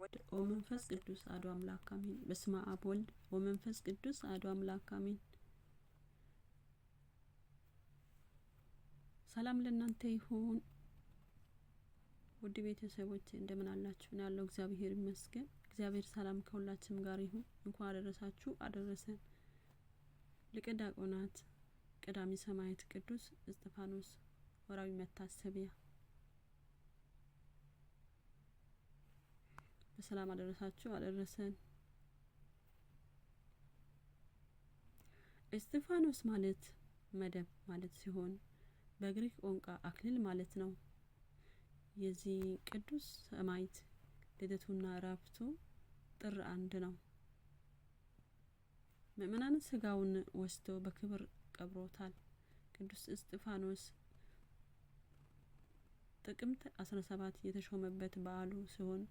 ወመንፈስ ቅዱስ አሐዱ አምላክ አሜን። በስመ አብ ወልድ ወመንፈስ ቅዱስ አሐዱ አምላክ አሜን። ሰላም ለእናንተ ይሁን ውድ ቤተሰቦች፣ እንደምን አላችሁ? ነው ያለው። እግዚአብሔር ይመስገን። እግዚአብሔር ሰላም ከሁላችንም ጋር ይሁን። እንኳን አደረሳችሁ አደረሰን። ሊቀ ዲያቆናት ቀዳሚ ሰማዕት ቅዱስ እስጢፋኖስ ወርሃዊ መታሰቢያ። በሰላም አደረሳችሁ አደረሰን። እስጢፋኖስ ማለት መደብ ማለት ሲሆን በግሪክ ቋንቋ አክሊል ማለት ነው። የዚህ ቅዱስ ሰማዕት ልደቱና ዕረፍቱ ጥር 1 ነው። ምእመናን ስጋውን ወስደው በክብር ቀብሮታል። ቅዱስ እስጢፋኖስ ጥቅምት 17 የተሾመበት በዓሉ ሲሆን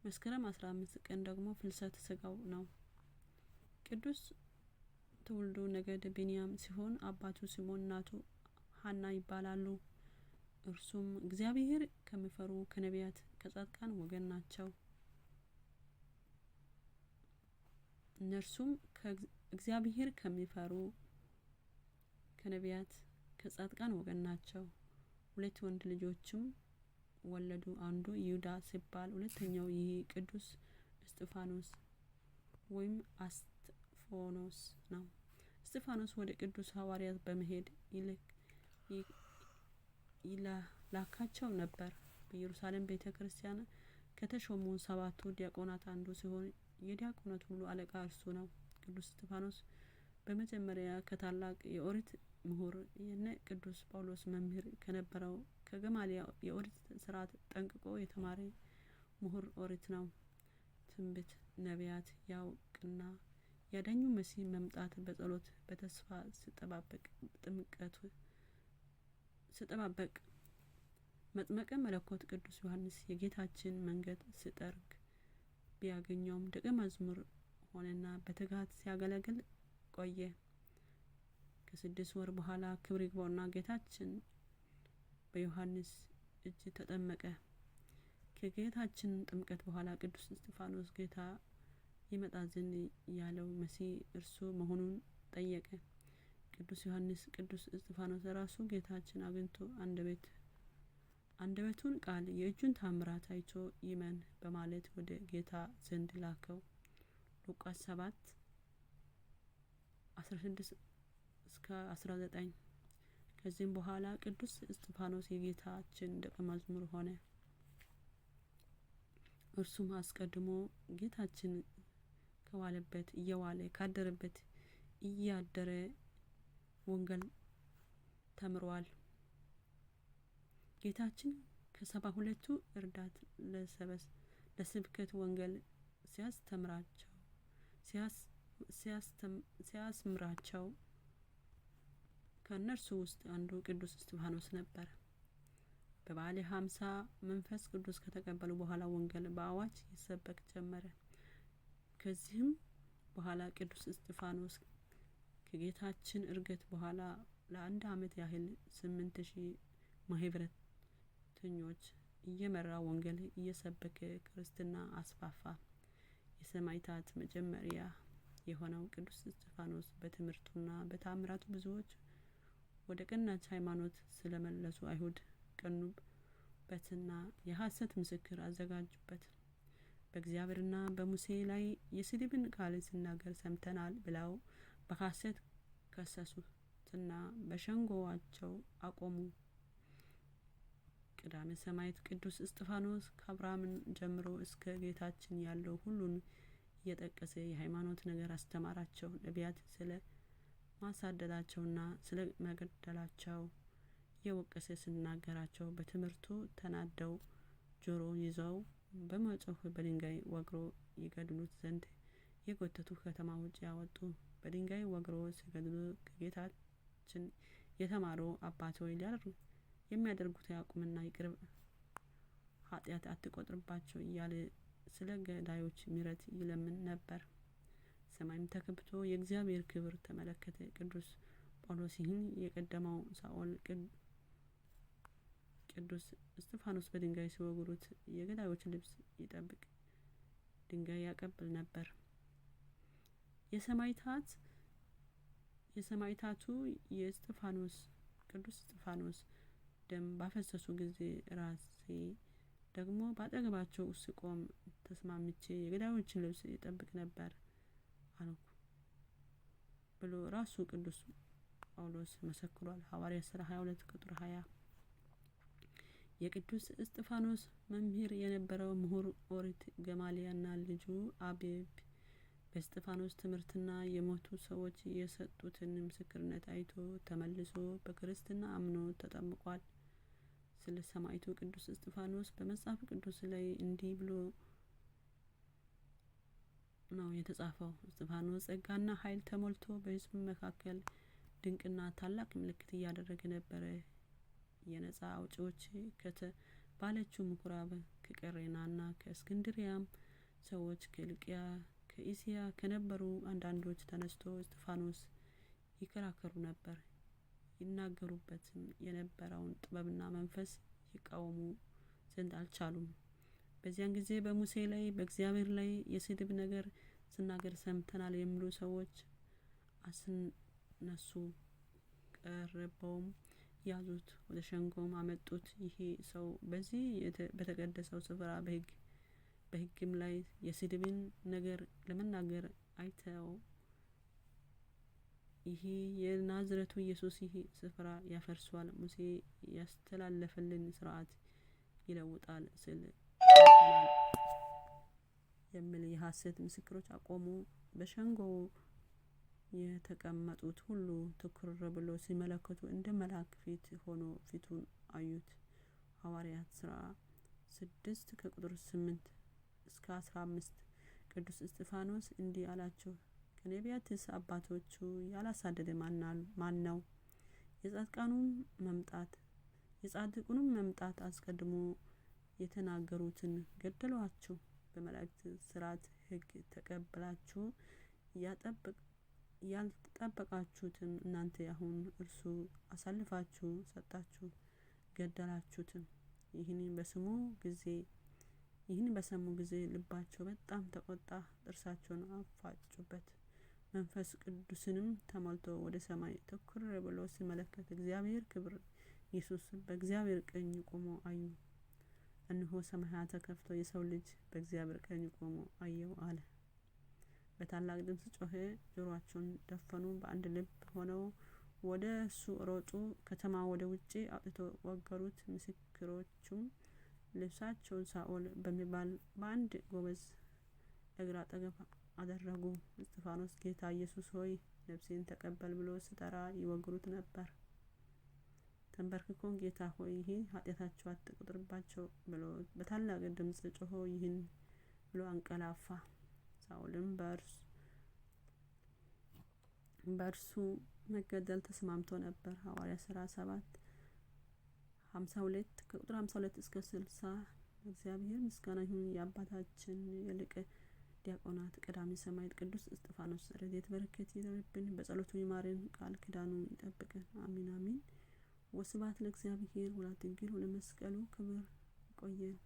መስከረም 15 ቀን ደግሞ ፍልሰት ስጋው ነው። ቅዱስ ትውልዱ ነገድ ብንያም ሲሆን አባቱ ስምዖን እናቱ ሀና ይባላሉ። እርሱም እግዚአብሔር ከሚፈሩ ከነቢያት ከጻድቃን ወገን ናቸው። እነርሱም እግዚአብሔር ከሚፈሩ ከነቢያት ከጻድቃን ወገን ናቸው። ሁለት ወንድ ልጆችም ወለዱ። አንዱ ይሁዳ ሲባል ሁለተኛው ይህ ቅዱስ እስጢፋኖስ ወይም አስጥፎኖስ ነው። እስጢፋኖስ ወደ ቅዱስ ሐዋርያት በመሄድ ይላካቸው ነበር። በኢየሩሳሌም ቤተ ክርስቲያን ከተሾሙ 7ቱ ዲያቆናት አንዱ ሲሆን የዲያቆናት ሁሉ አለቃ እርሱ ነው። ቅዱስ እስጢፋኖስ በመጀመሪያ ከታላቅ የኦሪት ምሁር የነ ቅዱስ ጳውሎስ መምህር ከነበረው ከገማልያል የኦሪት ስርዓት ጠንቅቆ የተማረ ምሁር ኦሪት ነው። ትንቢት ነቢያት ያውቅና ያዳኙ መሲህ መምጣት በጸሎት በተስፋ ሲጠባበቅ ጥምቀቱ ሲጠባበቅ መጥምቀ መለኮት ቅዱስ ዮሐንስ የጌታችን መንገድ ሲጠርግ ቢያገኘውም ደቀ መዝሙር ሆነና በትጋት ሲያገለግል ቆየ። ከ6 ወር በኋላ ክብር ይግባውና ጌታችን በዮሐንስ እጅ ተጠመቀ። ከጌታችን ጥምቀት በኋላ ቅዱስ እስጢፋኖስ ጌታ ይመጣ ዘንድ ያለው መሲህ እርሱ መሆኑን ጠየቀ። ቅዱስ ዮሐንስ ቅዱስ እስጢፋኖስ ራሱ ጌታችን አግኝቶ አንደበቱን ቃል የእጁን ታምራት አይቶ ይመን በማለት ወደ ጌታ ዘንድ ላከው። ሉቃስ 7:16 እስከ 19። ከዚህም በኋላ ቅዱስ እስጢፋኖስ የጌታችን ደቀ መዝሙር ሆነ። እርሱም አስቀድሞ ጌታችን ከዋለበት እየዋለ ካደረበት እያደረ ወንጌል ተምሯል። ጌታችን ከ72ቱ እርዳት ለስብከት ወንጌል ሲያስተምራቸው ከእነርሱ ውስጥ አንዱ ቅዱስ እስጢፋኖስ ነበር። በበዓለ 50 መንፈስ ቅዱስ ከተቀበሉ በኋላ ወንጌል በአዋጅ ይሰበክ ጀመረ። ከዚህም በኋላ ቅዱስ እስጢፋኖስ ከጌታችን ዕርገት በኋላ ለአንድ ዓመት ያህል 8000 ማህበረተኞች እየመራ ወንጌል እየሰበከ ክርስትና አስፋፋ። የሰማዕታት መጀመሪያ የሆነው ቅዱስ እስጢፋኖስ በትምህርቱና በታምራቱ ብዙዎች ወደ ቀናች ሃይማኖት ስለመለሱ አይሁድ ቀኑበትና የሐሰት ምስክር አዘጋጁበት። በእግዚአብሔርና በሙሴ ላይ የስድብን ቃል ሲናገር ሰምተናል ብለው በሐሰት ከሰሱትና በሸንጎዋቸው አቆሙ። ቀዳሜ ሰማዕት ቅዱስ እስጢፋኖስ ከአብርሃም ጀምሮ እስከ ጌታችን ያለው ሁሉን እየጠቀሰ የሃይማኖት ነገር አስተማራቸው። ነቢያት ስለ ማሳደዳቸውና ስለ መገደላቸው እየወቀሰ ሲናገራቸው በትምህርቱ ተናደው ጆሮ ይዘው በመጮህ በድንጋይ ወግሮ ይገድሉት ዘንድ የጎተቱ ከተማ ውጭ ያወጡ። በድንጋይ ወግሮ ሲገድሉ ከጌታችን የተማሩ አባት ሆይ የሚያደርጉት ያቁምና ይቅር ኃጢአት አትቆጥርባቸው እያለ ስለ ገዳዮች ምሕረት ይለምን ነበር። ሰማይም ተከፍቶ የእግዚአብሔር ክብር ተመለከተ። ቅዱስ ጳውሎስ ይህን የቀደመው ሳኦል ቅዱስ እስጢፋኖስ በድንጋይ ሲወግሩት የገዳዮች ልብስ ይጠብቅ ድንጋይ ያቀብል ነበር። የሰማዕታቱ የእስጢፋኖስ ቅዱስ እስጢፋኖስ ደም ባፈሰሱ ጊዜ ራሴ ደግሞ በአጠገባቸው ስቆም ተስማምቼ የገዳዮችን ልብስ ይጠብቅ ነበር አልኩ ብሎ ራሱ ቅዱስ ጳውሎስ መሰክሯል። ሐዋርያት ሥራ 22 ቁጥር 20። የቅዱስ እስጢፋኖስ መምህር የነበረው ምሁር ኦሪት ገማልያና ልጁ አቤብ በእስጢፋኖስ ትምህርትና የሞቱ ሰዎች የሰጡትን ምስክርነት አይቶ ተመልሶ በክርስትና አምኖ ተጠምቋል። ስለ ሰማዕቱ ቅዱስ እስጢፋኖስ በመጽሐፍ ቅዱስ ላይ እንዲህ ብሎ ነው የተጻፈው። እስጢፋኖስ ጸጋና ኃይል ተሞልቶ በሕዝቡ መካከል ድንቅና ታላቅ ምልክት እያደረገ ነበረ። የነጻ አውጪዎች ከተባለችው ምኩራብ ከቀሬናና ከእስክንድሪያም ሰዎች ከልቅያ ከኢስያ ከነበሩ አንዳንዶች ተነስቶ እስጢፋኖስ ይከራከሩ ነበር። ይናገሩበትም የነበረውን ጥበብና መንፈስ ይቃወሙ ዘንድ አልቻሉም። በዚያን ጊዜ በሙሴ ላይ በእግዚአብሔር ላይ የስድብ ነገር ስናገር ሰምተናል የሚሉ ሰዎች አስነሱ። ቀርበውም ያዙት፣ ወደ ሸንጎም አመጡት። ይሄ ሰው በዚህ በተቀደሰው ስፍራ በሕግም ላይ የስድብን ነገር ለመናገር አይተው ይህ የናዝረቱ ኢየሱስ ይህ ስፍራ ያፈርሷል፣ ሙሴ ያስተላለፈልን ስርዓት ይለውጣል ስል ሰምተናል የሚል የሐሰት ምስክሮች አቆሙ። በሸንጎው የተቀመጡት ሁሉ ትኩር ብሎ ሲመለከቱ እንደ መልአክ ፊት ሆኖ ፊቱን አዩት። ሐዋርያት ሥራ 6 ከቁጥር 8 እስከ 15። ቅዱስ እስጢፋኖስ እንዲህ አላቸው፣ ከነቢያትስ አባቶቹ ያላሳደደ ማን ነው? የጻድቁንም መምጣት አስቀድሞ የተናገሩትን ገደሏቸው። በመላእክት ሥርዓት ሕግ ተቀብላችሁ ያልጠበቃችሁትን እናንተ አሁን እርሱ አሳልፋችሁ ሰጣችሁ፣ ገደላችሁትም። ይህን በሰሙ ጊዜ ልባቸው በጣም ተቆጣ፣ ጥርሳቸውን አፋጩበት። መንፈስ ቅዱስንም ተሞልቶ ወደ ሰማይ ትኩር ብሎ ሲመለከት እግዚአብሔር ክብር ኢየሱስ በእግዚአብሔር ቀኝ ቆሞ አዩ። እነሆ ሰማያት ተከፍቶ የሰው ልጅ በእግዚአብሔር ቀኝ ቆሞ አየው አለ። በታላቅ ድምፅ ጮኸ፣ ጆሮአቸውን ደፈኑ። በአንድ ልብ ሆነው ወደ እሱ ሮጡ። ከተማ ወደ ውጭ አውጥተው ወገሩት። ምስክሮቹም ልብሳቸውን ሳኦል በሚባል በአንድ ጎበዝ እግር አጠገብ አደረጉ። እስጢፋኖስ ጌታ ኢየሱስ ሆይ ነፍሴን ተቀበል ብሎ ሲጠራ ይወግሩት ነበር። ተንበርክኮ ጌታ ሆይ ይህ ኃጢአታቸው አትቁጠርባቸው ብሎ በታላቅ ድምፅ ጮሆ ይህን ብሎ አንቀላፋ። ሳኦልም በእርሱ መገደል ተስማምቶ ነበር። ሐዋርያት ሥራ 7 52 ከቁጥር 52 እስከ 60። እግዚአብሔር ምስጋና ይሁን። የአባታችን የሊቀ ዲያቆናት ቀዳሚ ሰማዕት ቅዱስ እስጢፋኖስ ረድኤት በረከት ይደርብን፣ በጸሎቱ ይማረን፣ ቃል ኪዳኑ ይጠብቀን። አሚን አሚን። ወስብሐት ለእግዚአብሔር ወለወላዲቱ ድንግል ወለመስቀሉ ክቡር። ይቆየን።